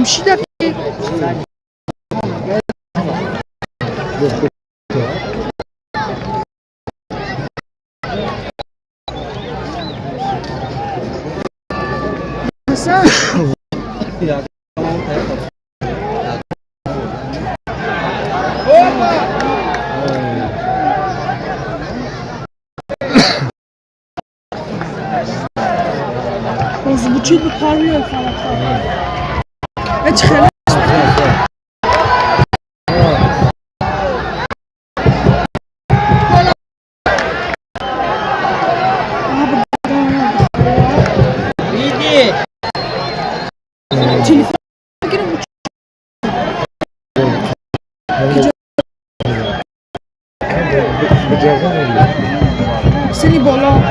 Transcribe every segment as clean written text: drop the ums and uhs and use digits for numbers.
Нимшида ки. Ҳасан. Звучит буквально фалафел. Хеле телефон гирам. Сини боло.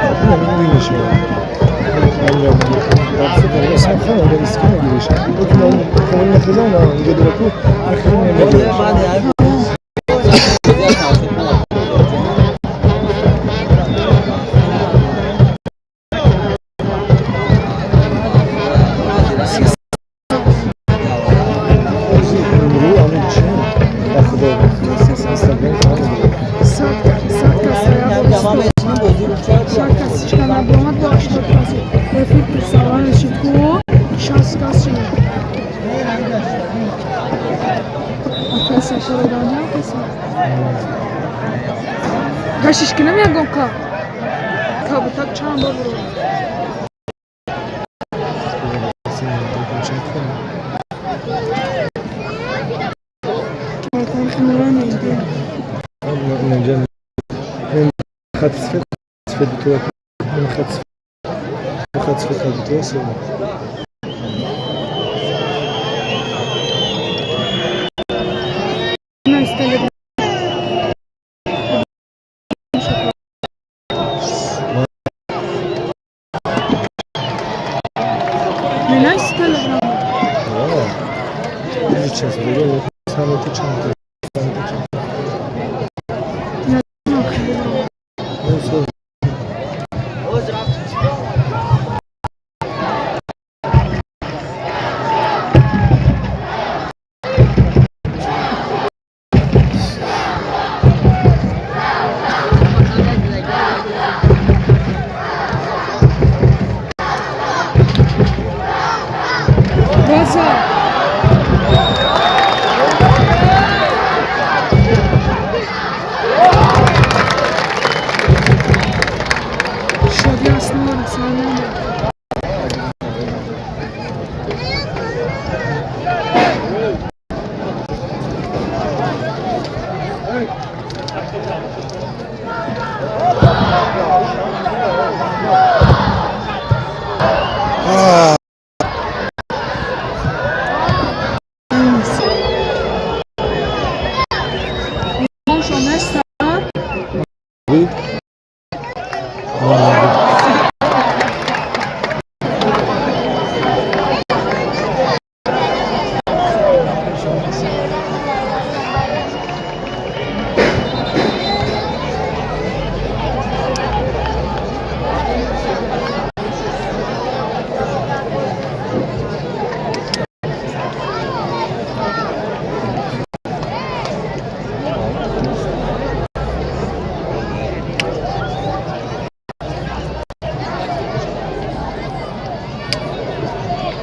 Сад кас набромад, бо 80 кас эфир пурсаван решид ку 60 кас шид. Акаса шародан каса гашиш кинам ягон ка кабутак чанд бор буро. خط سفید سفید تو خط سفید خط سفید تو سفید. Nice Telegram. База. Шоди аснора салом. Oui.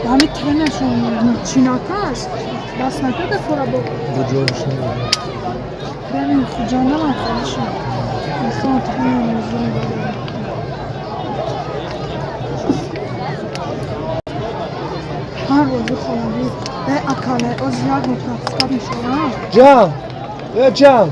Ҳамин тренершон чинака аст, бас накарда кора бо тренер Хуҷандам холишон инсон тренер музон. Ҳар бозӣ холагӣ э акале оз як моҳ пропускать мешавам. Ҷан! Э, ҷан!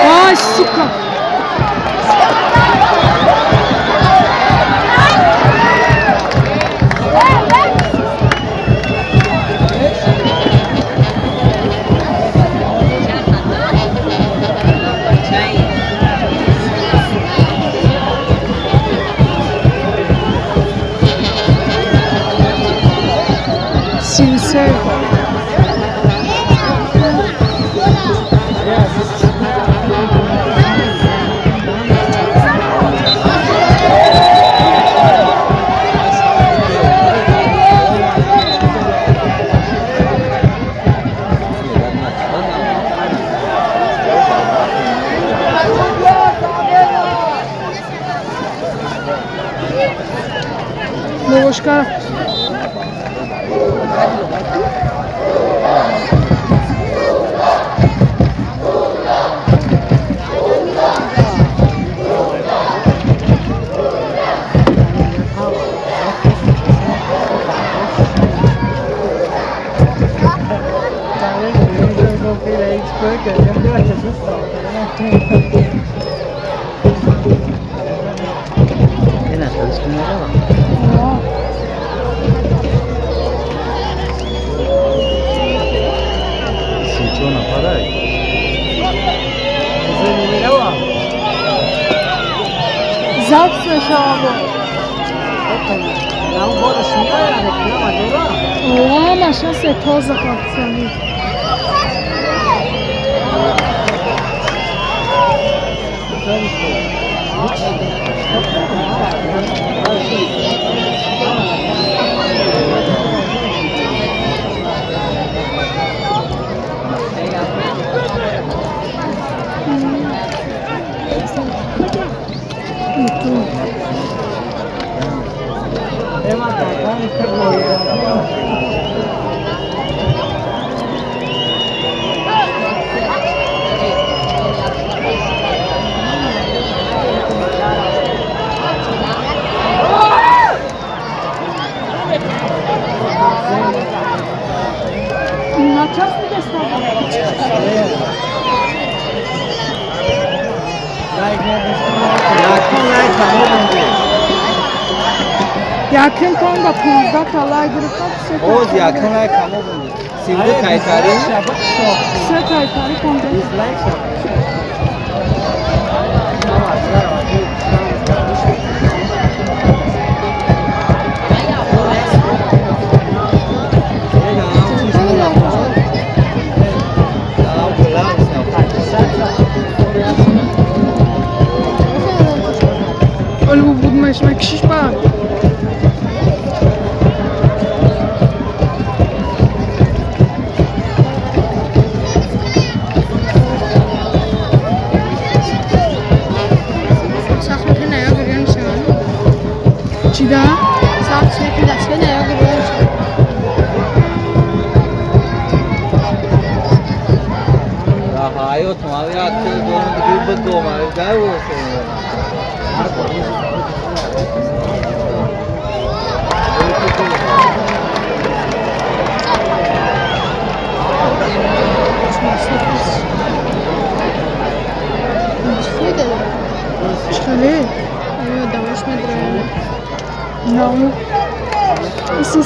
Ай, сука! Sincero. নমস্কার। Забс мешавад. О, машин тоза хатсани. Часпида с тобой. Яким тон ба 15 та лайк гирифтам. Оз якум лайк камо буд. 32 кайтари. Се кайтари 15. Чида? Чхале? No. Иси.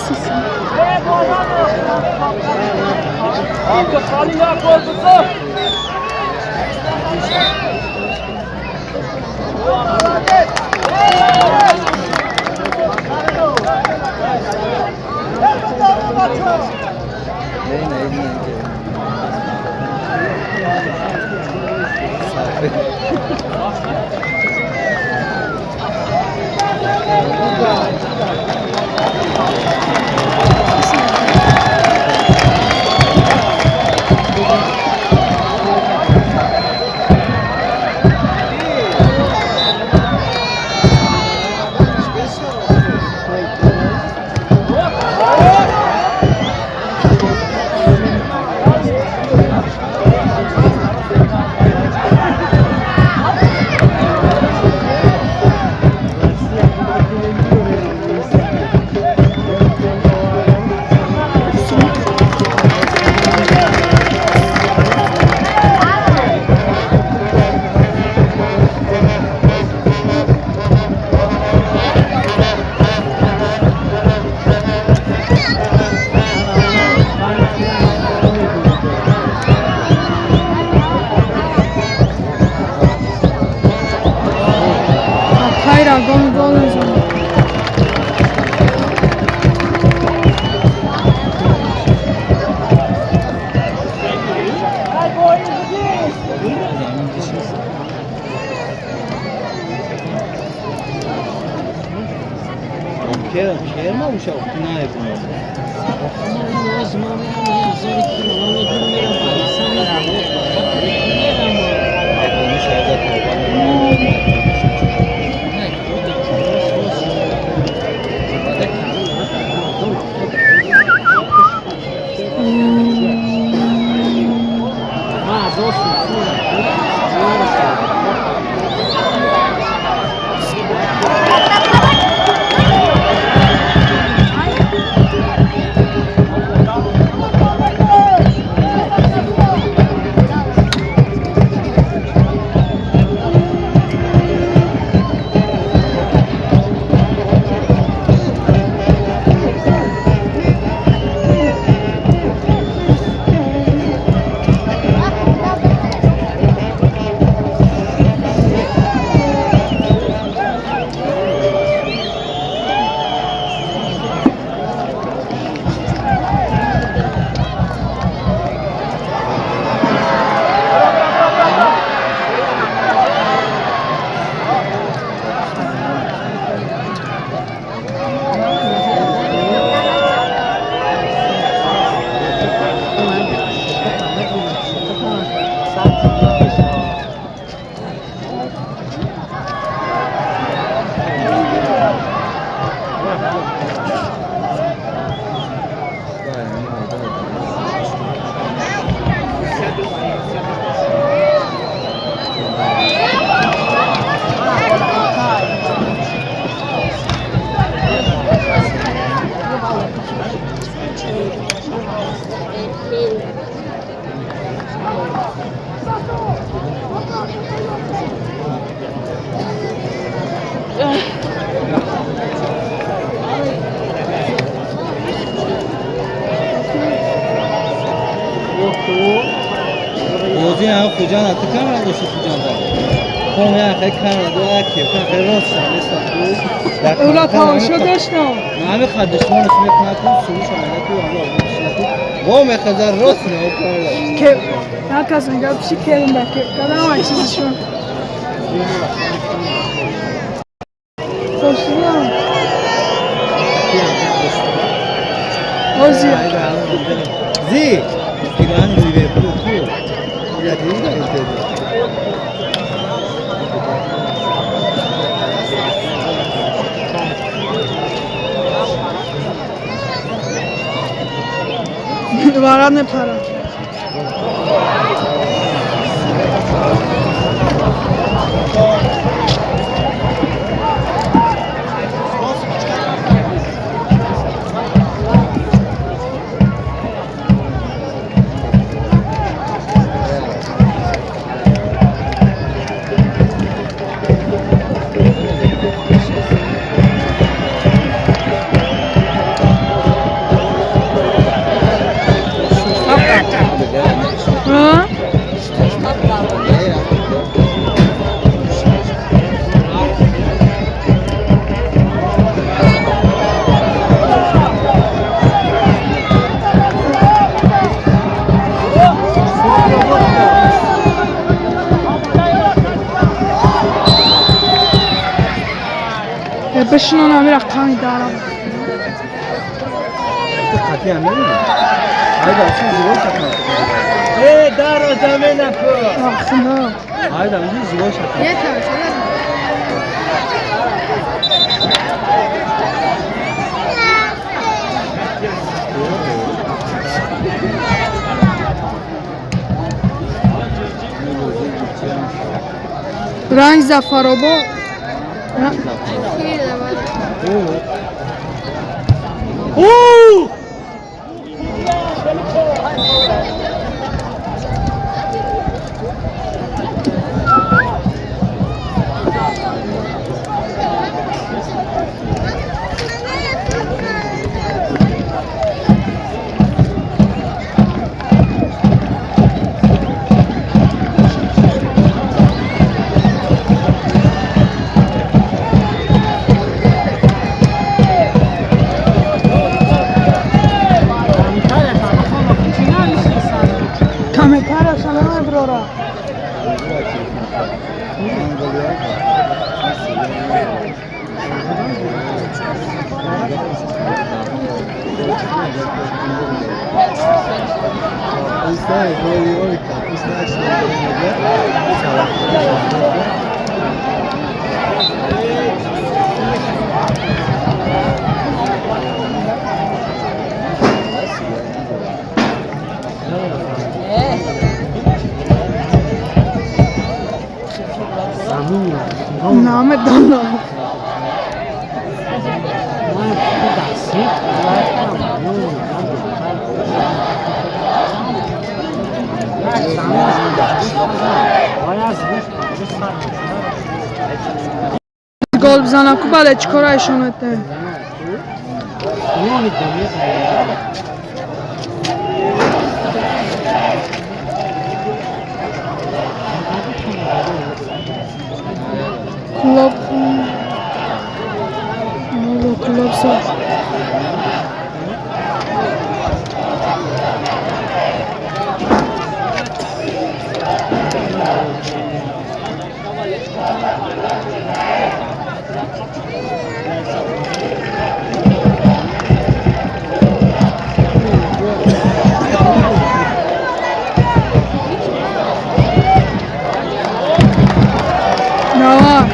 Хуҷанда ту камера дошти Хуҷанда. Хом я хай камера ду я кепка хай рост шаместа ту. Ура тамошо доштам. Ҳами ха душмонаш мекунад ту суруша мега ту амро мешина ту. Во мехаза рост на о камера. Ке як кас мега пиши керин да кепка дама чизишон. Хошиям. Озия. Зи. Пирани Ливерпул ку. Я дидам интернет. Варад мепарад. А? Бишинон ами рақами дарам. Қатъи ҳам намедонам. Айда аслан зивор шакан. Э, даро замена ку. Вақтина. Айда узи зивор шакан. Ранг Зафаробо. О! Каметара шалама брора. Намедонам. Гол бизана ку бале чӣ кора ишонате? Клуб клуб со. Давай.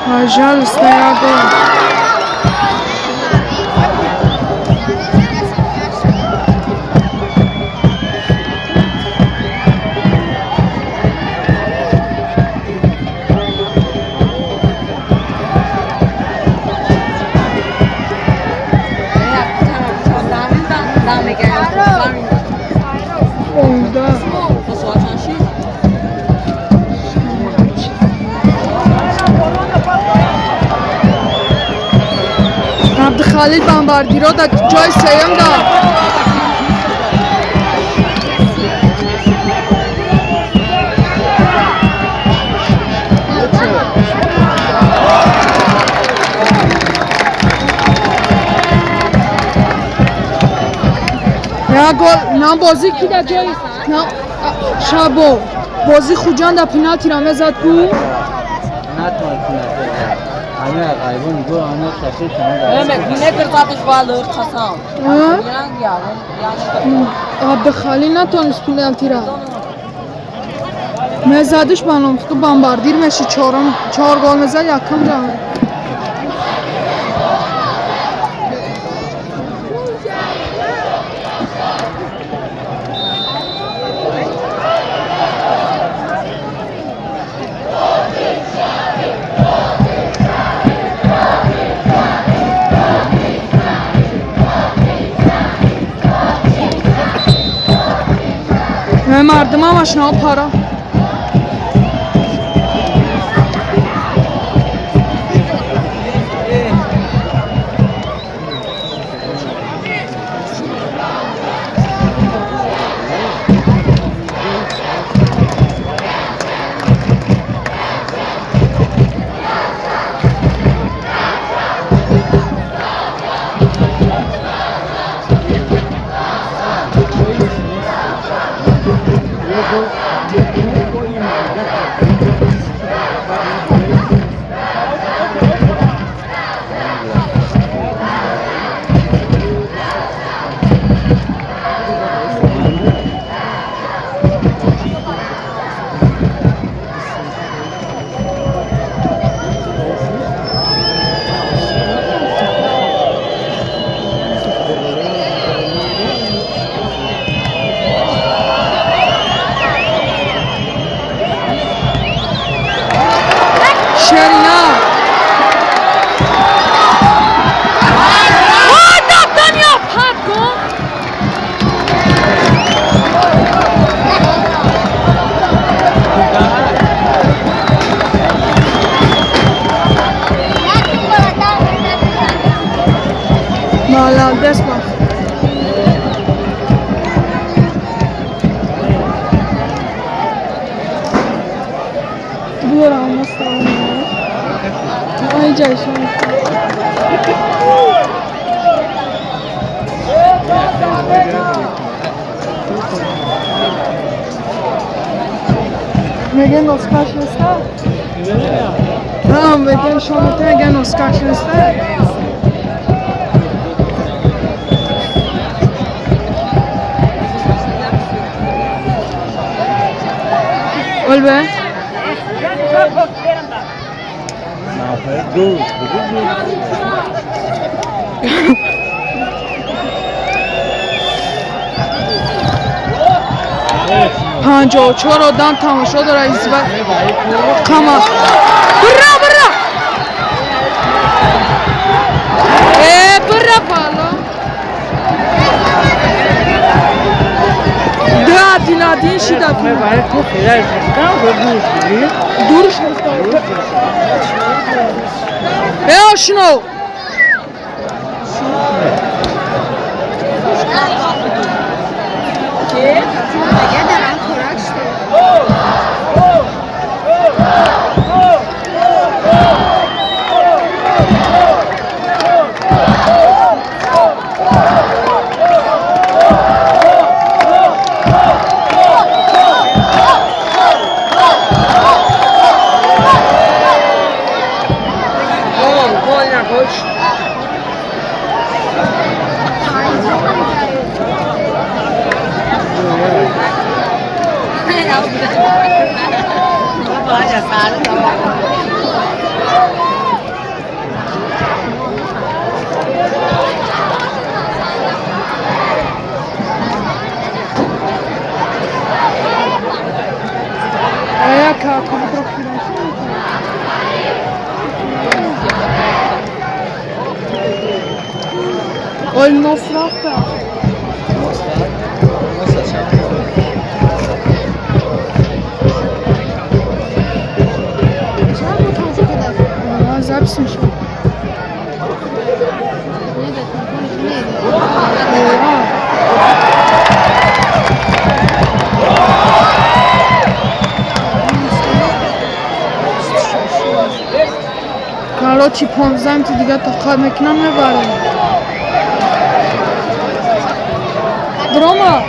Пожалуйста, я гол. 15. Абдухалил бомбардиро дар ҷои сеюм дод. Як гол нам бозӣ ки дар ҷои нам шабо бозӣ Хуҷанд дар пеналти ра мезад ку. Натонад пеналти. Ҳамин ғайбон гол ҳамин ташкил кунад. Абдухалил натонист пеналти ра. Мезадиш ба ном ку бомбардир меши чорум чор гол мезад якум ра. Мардум ҳамаш пара. Шерина. Дания пад кун. Молодец, бах. Биёрам Ай ҷайшон. Мегӯян Оскар шеста? Мегӯян шомата мегӯян Оскар шеста? Олбе? 54 одам тамошо дора изва қама. Бира бира! Э бира фало. Да динадин шида. Дур шуд. Э ошно. Ol Nosrat. Запись. Короче, 15 минути дига тоқат мекунам, мебарем. Брома.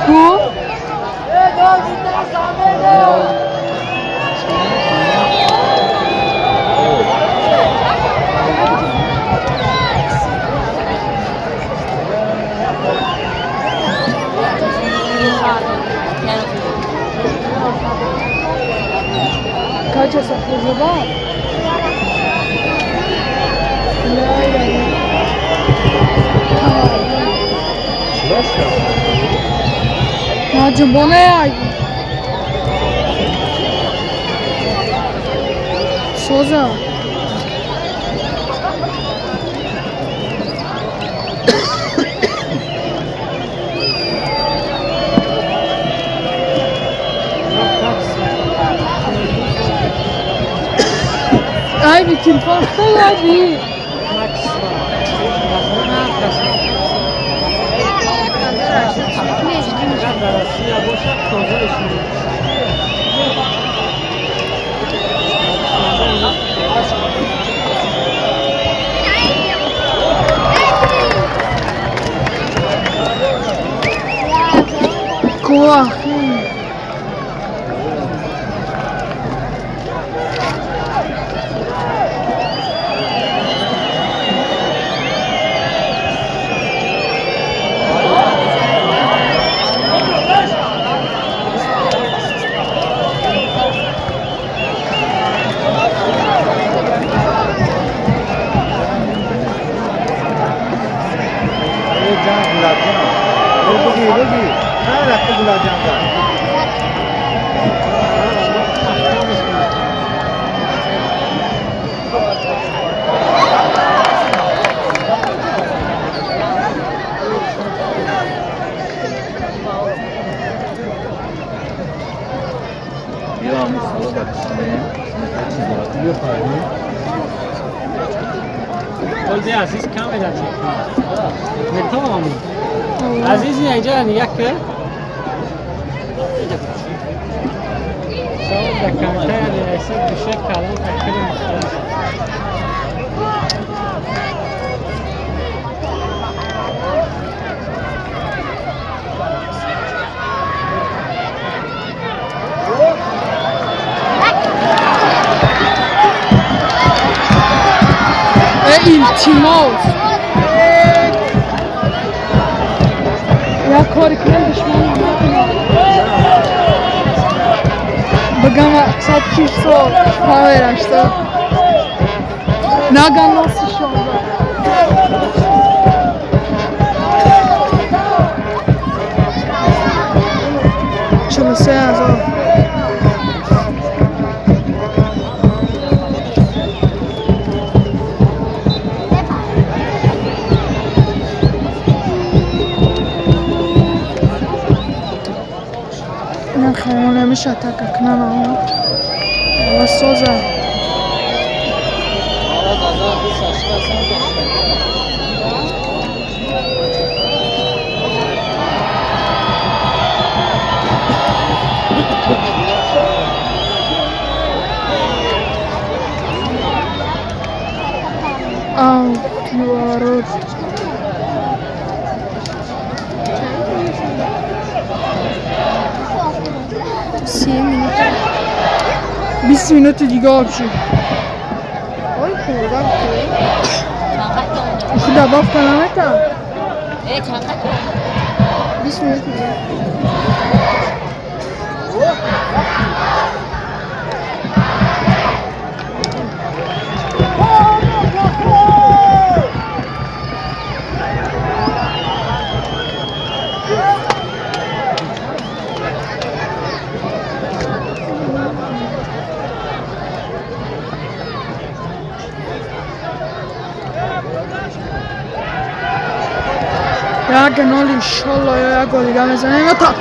Ку? Кача сахрозаба? На ҷунбоне ай. Соза. Айби телефон хеле. Куах. Aziz kamera метавонам. Азиз инҷа нигоҳ кар. Савол дар комментария менависед, душа калон такири мухталиф. Илтимос, як кори кунем, душман накунам, бигам сад шиш сол камерашто наган носишон. 43 000. Намехоҳам атака кунам, ама соза. Ав, 30 минута. 20 минути дига об шуд. Ой, хӯрдам ту. Худа бафта намета. 20 минути дига. Як нол, иншолло, як гол дига мезанем. Та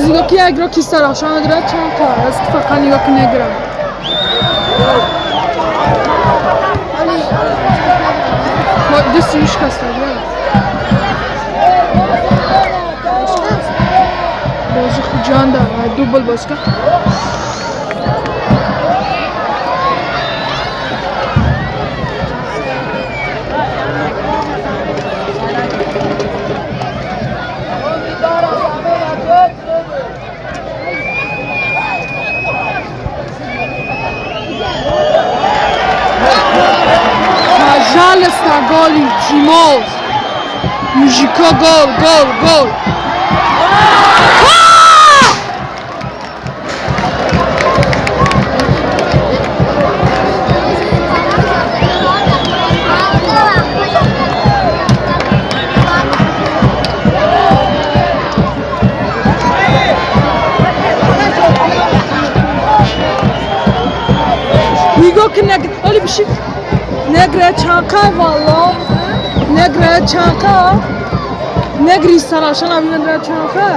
از نگاه که یک را کیسه رخشان داره چند کار است که فقط نگاه که نگرم دستش کسته بازی خود داره دوبل باز که Пожалуйста, гол, илтимос. Мужика, гол, гол, гол. نگاه که نگ... آلی بشی نگره چانکا والا نگره چانکا نگری سراشان ابی نگره چانکا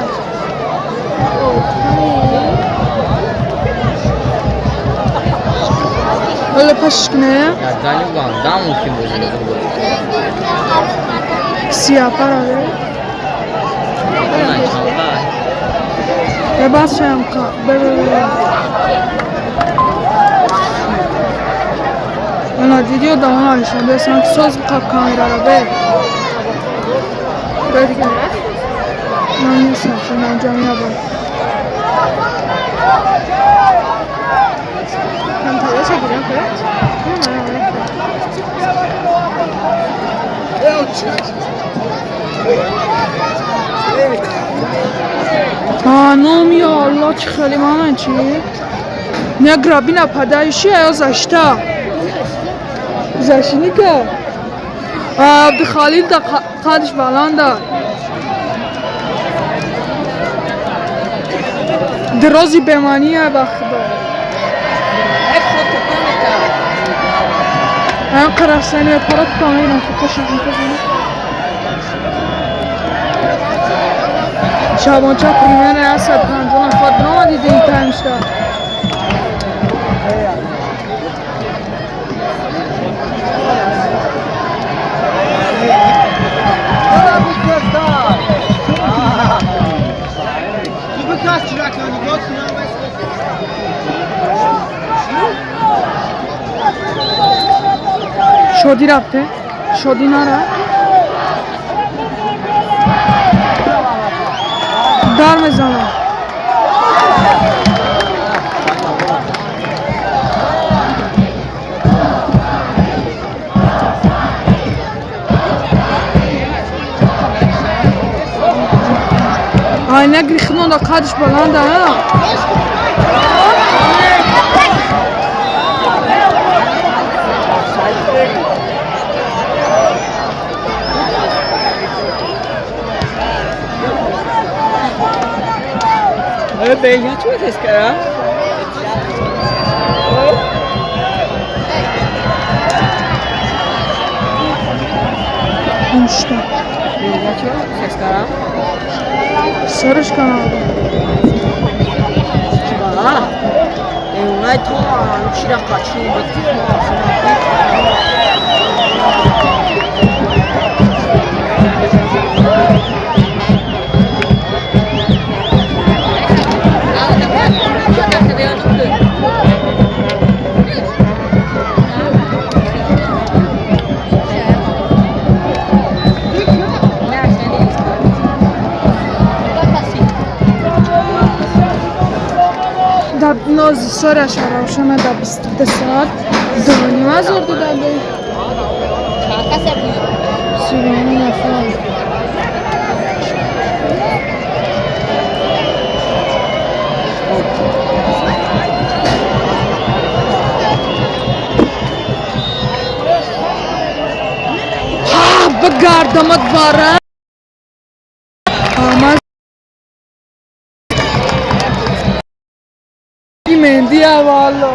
ولی پشش کنه سیاه پاره به باز شام به انا دیدی دهان علیشان بسن که ساز بخواب کامیرا را به به دیگه من نیستم چون من جمعی نبود کم تلاش گیرم که آنوم یا الله چه خیلی من چی؟ نگرا بینا پدایشی یا زشتا زشینی که عبدالخلیل دا قدش بلنده درازی به معنیه بخدا من قرصنی پارات پایین خوش شبان چه پریمن 150 نفر نامدید این تایمش دا شادی رفته شادی نره در میزنم آی نگری خدمون دا قدش بلنده ها Bem, já tinha esse cara. Işte. Сараш каналда. Нози сораш равшана да 22 соат 2:30 зор дода бе. 39 нафар. Ҳа, бигардамад вара. Mehndi valla.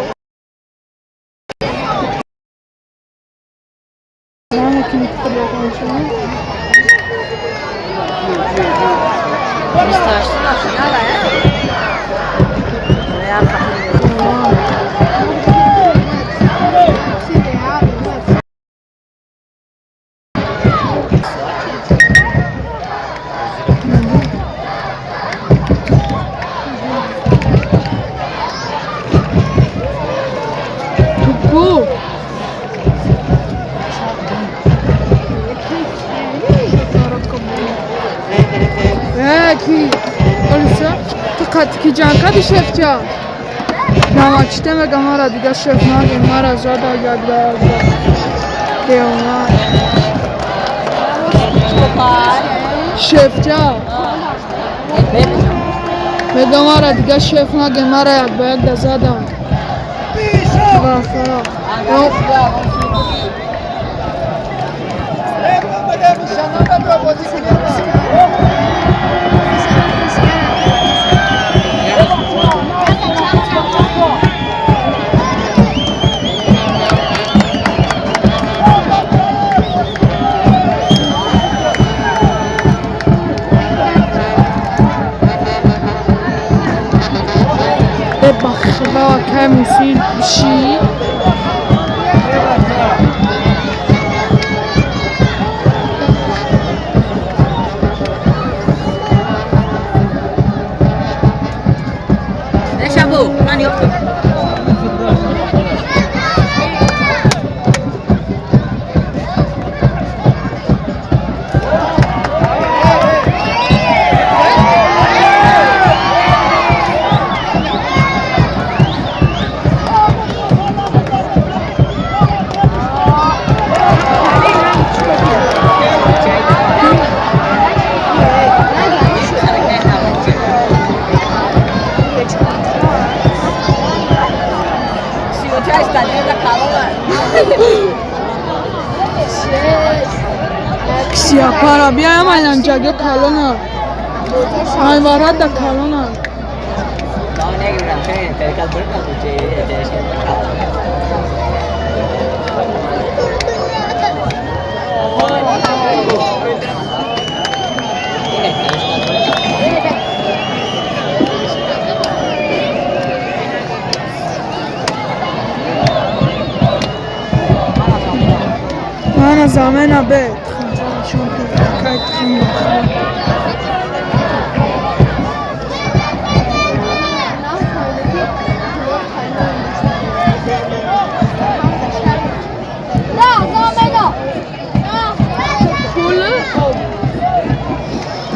Ки ҷанкади шефча? Намачите мега мара дига шеф наге, мара зада як ба як ба. Деона. Шефча. Мега мара дига шеф наге, мара як ба як да зада. Ва. Ши. Ксиапара биаям айланҷага калона. Айварада калона. Мана замена бе.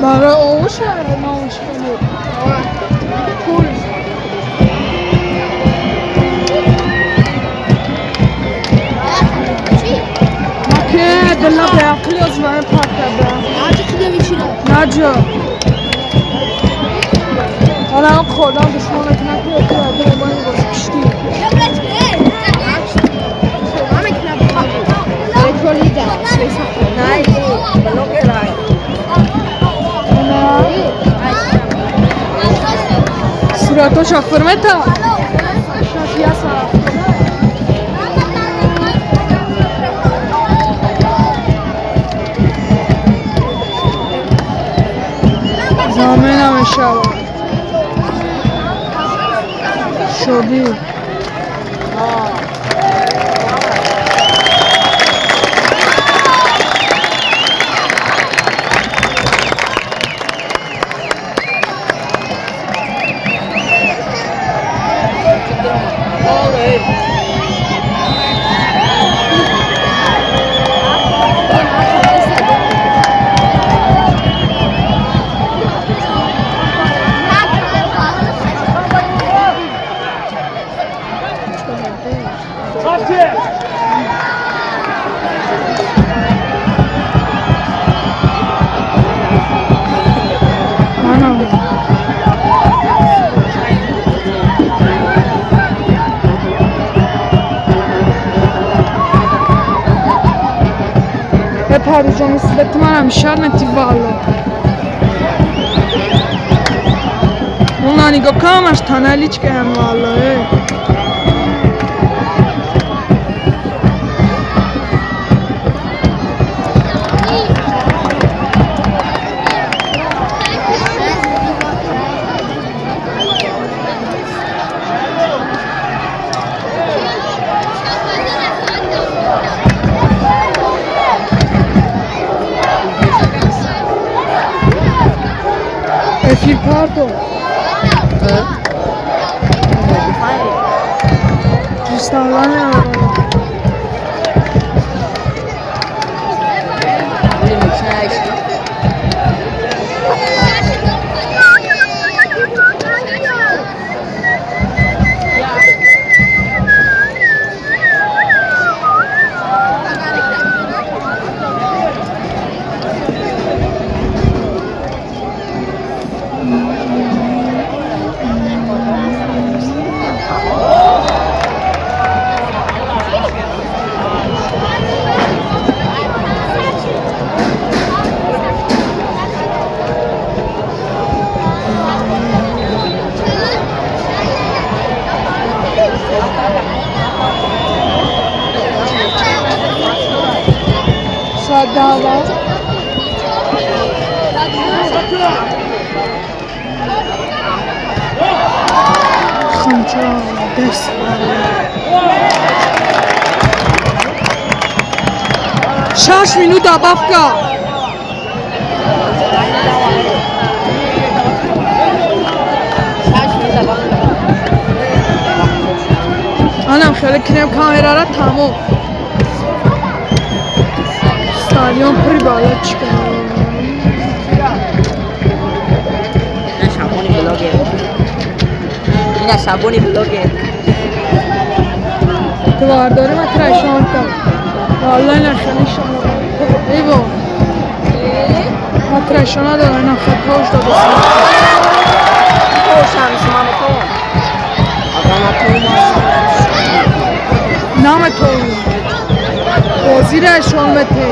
برای آوش نامش کنید پول که دلنا به عقلی از من پاک کرده نجا حالا هم خوردم دشمانت نکنه که باید به من باز کشتی Суратоша формета? Мешавад. Шодӣ. Парижон свет манам шарнати вало. Она нигоҳ камаш таналичкаям вало. Эфир парто. Кристаллани. Dava. Ханча дес. 6 минут добавка. Анам хеле кинем камерара тамом. Стадион прибалочка. Ина шабони блогер. Твардори ма трашонта. Валлаҳи нахелишон. Эйво. Ма трашона дора ина хатош додаса. Наметон. Бозирашон мете.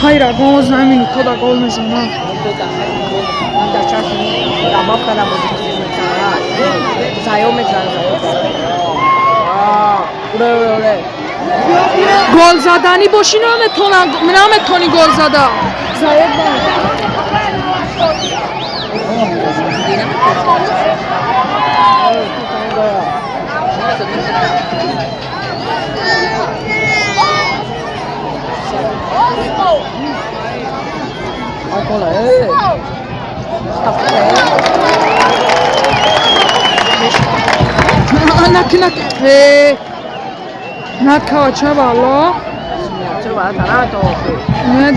Тайра гоз намину кода гол мезанам. Гол задани боши наметони гол зада. ნაკავა ჩავალო.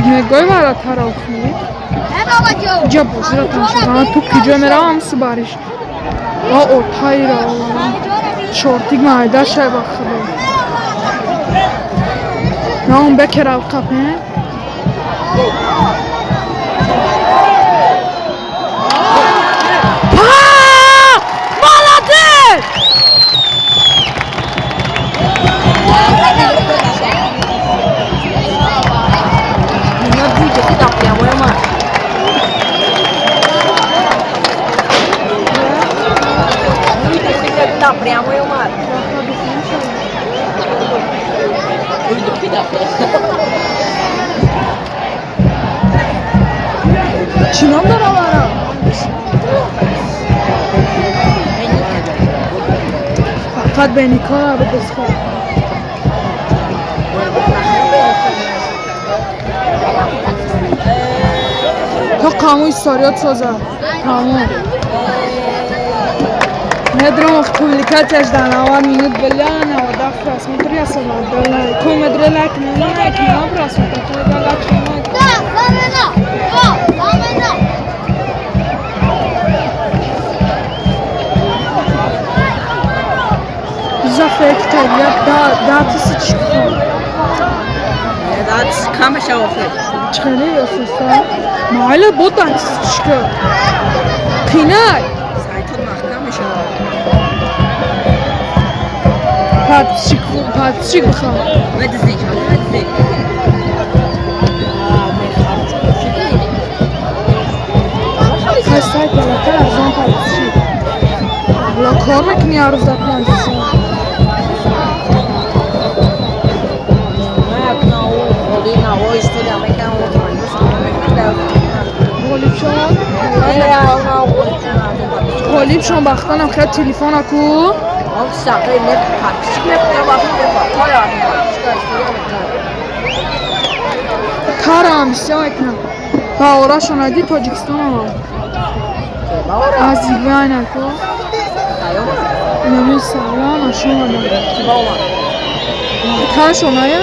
მე გოი ვარა თარა უხმი. ჯაბუს რა თამში თუ ქიჯემერა ამ სბარიშ. აო თაირა. შორტი მაიდა შევახრე. ნაუმ ბექერა ვქაფე. Чӣ ном дора вара? Фақат беникора бедесхо. То қаму историёт соза. Тамом. Медром публикатсияш дар 90 минут бля 97 просмотр 192 лайк. Ко медре лайк лайк на просмотр, то медре лайк лайк. За фейк я да да тысяч Чхели ёсуса. Майла бо да тысячка. Қинай. Подписчик, подписчик бихам. Хастай балатар арзон подписчик. Ла кор мекунӣ ҳар рӯз дар 5 сом. Ғолибшон ғолибшон бахтанам хел телефона ку. Тарам бисёр мекунам. Ба орашон ади Тоҷикистон омад. Аз Ивана ку. Нами салам ашон омад. Таншон ая?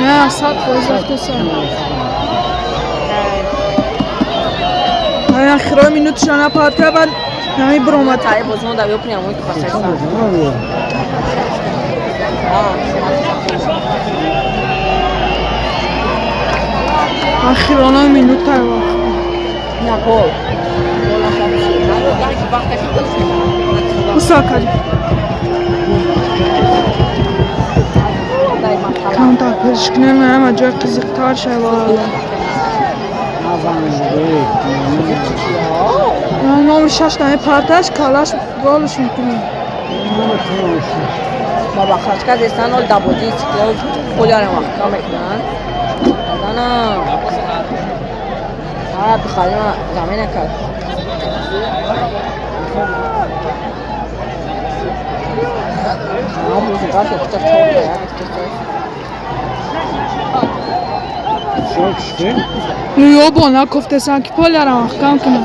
Не, 100% рафтеса. Ай ахирои минуташа напард кард, баъд нами биромад. Ахиронаи минутай вақт. Усакади. Камтар пешкунем, ҳама ҷой қизиқтар шавад. Номри шаш нами парташ калаш голш мекунем. Ну ёбо накофтесан ки полярам маҳкам кунам.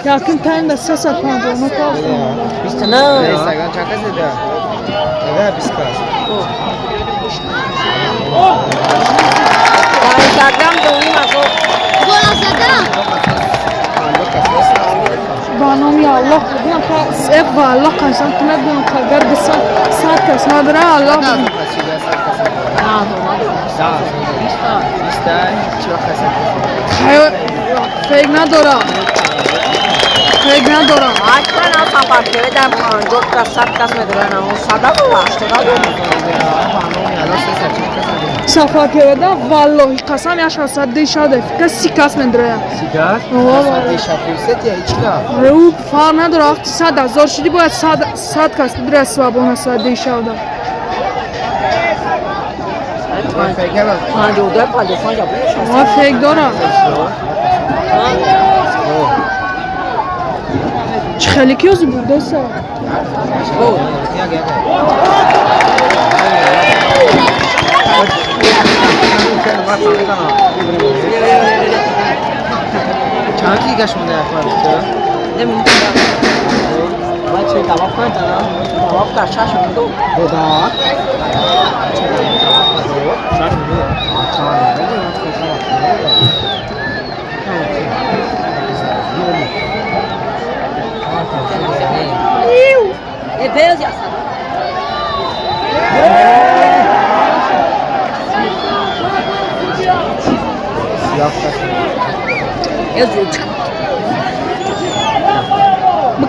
Якум таймда 359 кофтам. Instagram чанд кас дида? Дида 20 кас. Ба номи Аллоҳ бигӯям, э валлоҳ қасам кунад бигӯям, агар бисад 100 кас надора Аллоҳ бигӯям. Фейк надорам. Фейк надорам. Сафар кеведа валлоҳи қасам яш ҳасад дишада фикр 30 кас медрояд. 30 кас? Ӯ фарқ надора, вақти 100 ҳазор шудӣ бояд 100 кас бидрояд свободно сад дишада. Ма фейк дорам. Чӣ хеле ки ёзи бурдеса? Чанд дигаш монда як вақт? Бода.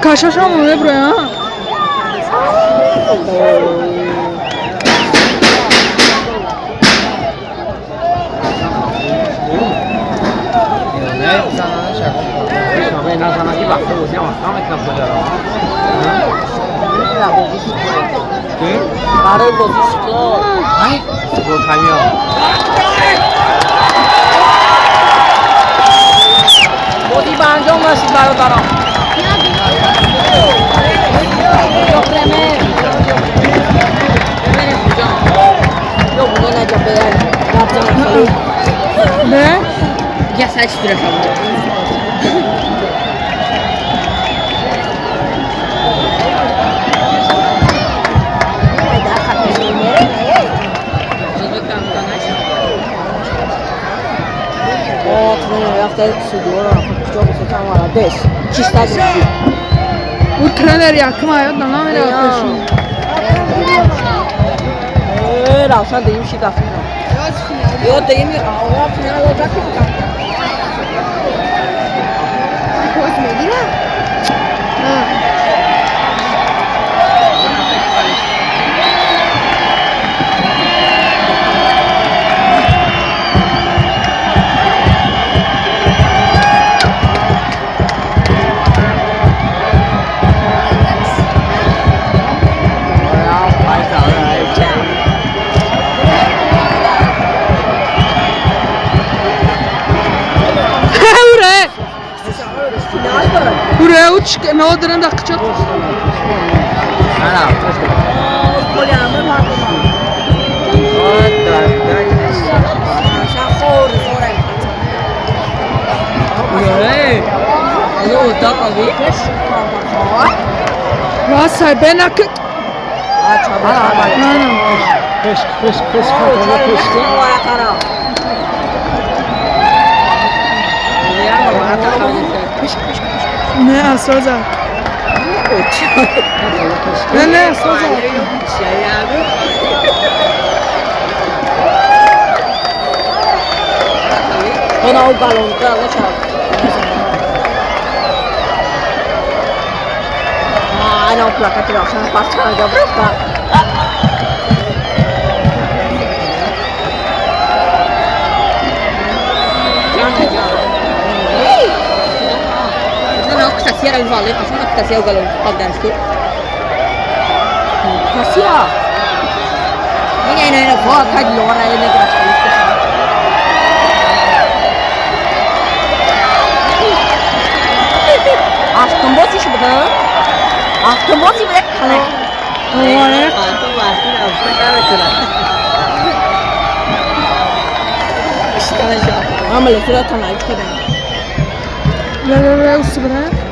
Кашашам меброя. Ne? Ya sen У тренер яким аёд намеравад пеши. Уре, уч, нодрам да қичот. Расай бенак. На, на. Пеш, пеш, пеш, пеш, Не, асоза. Не, не, асоза. Ле, ле, ле, усбре.